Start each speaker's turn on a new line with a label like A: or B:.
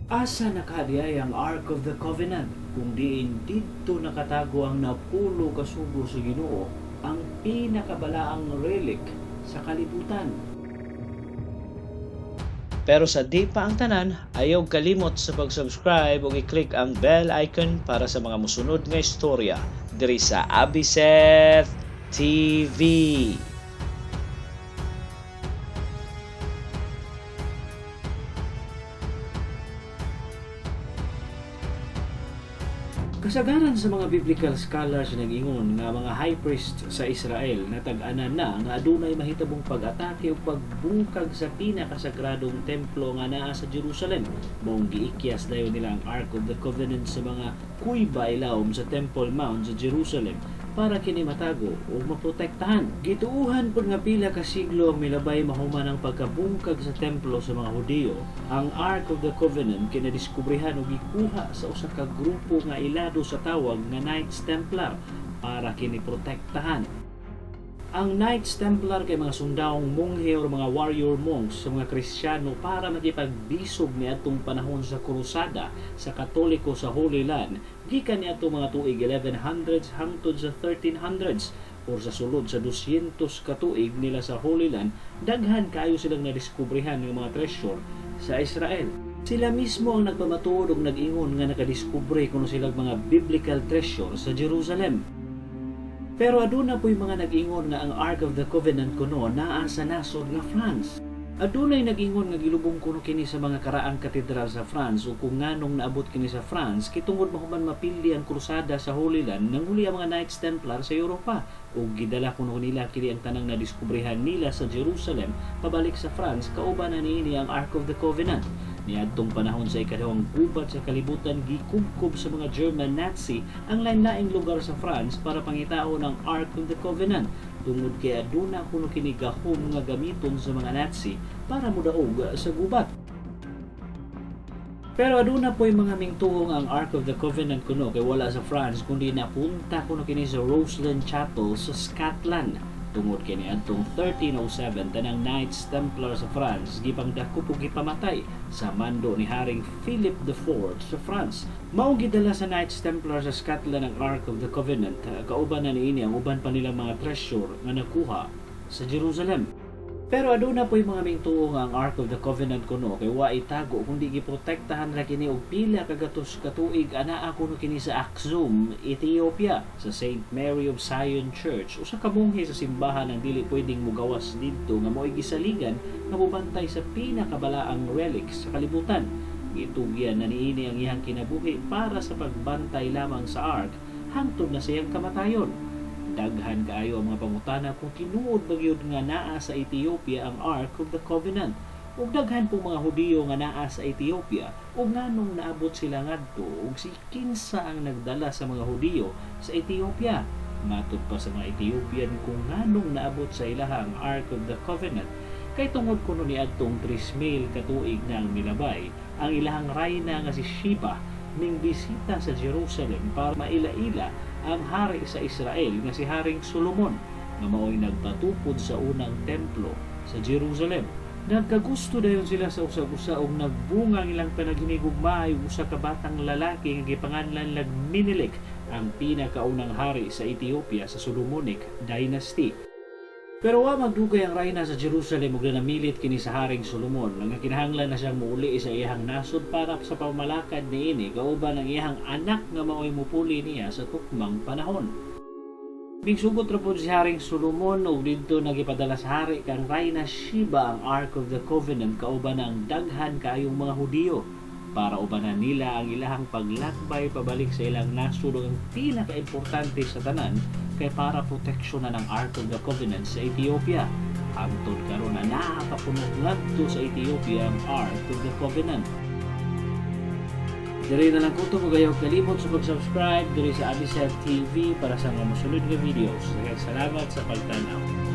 A: Asa na kadiay ang Ark of the Covenant kung diin didto nakatago ang 10 ka sugo sa Ginoo, ang pinakabalaang relic sa kalibutan? Pero sa di pa ang tanan, ayaw kalimot sa pag-subscribe ug i-click ang bell icon para sa mga musunod nga istorya diri sa Abiseth TV. Kasagaran sa mga biblical scholars nag-ingon nga mga high priest sa Israel natag-anan na nga adunay mahitabong pag-atake o pagbungkag sa pinakasagradong templo nga naa sa Jerusalem. Maong giikyas dayon nila ang Ark of the Covenant sa mga kuyba ilawom sa Temple Mount sa Jerusalem para kini matago o maprotektahan. Gituuhan pud nga pila ka siglo ang milabay mahuman ang pagkabungkag sa templo sa mga Hudiyo. Ang Ark of the Covenant kinadiskubrihan og gikuha sa usa ka grupo nga ilado sa tawag nga Knights Templar para kini protektahan. Ang Knights Templar kay mga sundawong monghe or mga warrior monks sa mga Kristiyano para makipagbisog niadtong panahon sa krusada sa Katoliko sa Holy Land gikan niadtong mga tuig 1100s hangtod sa 1300s or sa sulod sa 200 ka tuig nila sa Holy Land. Daghan kaayo silang nadiskubrehan ng mga treasure sa Israel. Sila mismo ang nagpamatuod og nag-ingon nga nakadiskubre kuno silang mga biblical treasure sa Jerusalem. Pero aduna po'y mga nag-ingon nga ang Ark of the Covenant kuno naa sa nasod nga France. Adunay nag-ingon nga gilubong kuno kini sa mga karaang katedral sa France, ug kung nganong naabot kini sa France kitungod mahuman mapildi ang krusada sa Holy Land, nanguli ang mga Knights Templar sa Europa ug gidala kuno nila kini ang tanang nadiskubrehan nila sa Jerusalem pabalik sa France kauban na niini ang Ark of the Covenant. Niadtong panahon sa ikaduhang gubat sa kalibutan, gikubkob sa mga German Nazi ang lain-laing lugar sa France para pangitaon ang Ark of the Covenant tungod kay aduna kuno kini gahom nga gamiton sa mga Nazi para modaog sa gubat. Pero aduna po'y mga mingtuong ang Ark of the Covenant kuno kay wala sa France kundi napunta kuno kini sa Roseland Chapel sa Scotland. Tungod kay niadtong 1307 tanang Knights Templar sa France gipangdakop ug gipamatay sa mando ni Haring Philip IV sa France. Mao gidala sa Knights Templar sa Scotland ang Ark of the Covenant kauban na niini ang uban pa nilang mga treasure nga nakuha sa Jerusalem. Pero aduna po'y mga mingtuo nga ang Ark of the Covenant kuno kay wa itago kundi giprotektahan ra kini og pila ka gatos ka tuig. Anaa kuno kini sa Aksum, Ethiopia, sa St. Mary of Zion Church. Usa ka monghe sa simbahan ang dili pwedeng mugawas didto nga mao'y gisaligan nga mobantay sa pinakabalaang relics sa kalibutan. Gitugyan na niini ang iyang kinabuhi para sa pagbantay lamang sa Ark hangtod na siyang kamatayon. Daghan kaayo ang mga pangutana kung tinuod ba gyud nga naa sa Ethiopia ang Ark of the Covenant. Ug daghan pong mga Hudiyo nga naa sa Ethiopia, ug nganong naabot sila ngadto, ug si kinsa ang nagdala sa mga Hudiyo sa Ethiopia. Matod pa sa mga Ethiopian, kung nganong naabot sa ilaha ang Ark of the Covenant kay tungod kuno niadtong 3,000 ka tuig na ang milabay, ang ilahang rayna nga si Sheba ning bisita sa Jerusalem para maila-ila ang hari sa Israel nga si Haring Solomon nga mao'y nagpatukod sa unang templo sa Jerusalem. Nagkagusto dayon sila sa usag-usa ug nagbunga ang ilang panaginigugma ug usa ka batang lalaki nga gipanganlan lag Menelik, ang pinakaunang hari sa Ethiopia sa Solomonic Dynasty. Pero wa magdugay ang rayna sa Jerusalem ug nanamilit kini sa Haring Solomon nga kinahanglan na siyang muuli sa iyang nasod para sa pamamalakad niini kauban ang iyang anak nga mao'y mupuli niya sa tukmang panahon. Mingsugot ra pud si Haring Solomon ug didto nagipadala sa hari kang Rayna Sheba ang Ark of the Covenant kauban ang daghan kaayong mga Hudiyo para ubanan nila ang ilahang paglakbay pabalik sa ilang nasod, ug ang pinakaimportante sa tanan kay para proteksyonan ang Ark of the Covenant sa Ethiopia. Hangtod karon na naa pa kuno ngadto sa Ethiopia ang Ark of the Covenant. Diri na lang kutob, ug ayaw kalimot sa pag-subscribe diri sa Abiseth TV para sa mga mosunod nga videos. Daghang salamat sa pagtan-aw.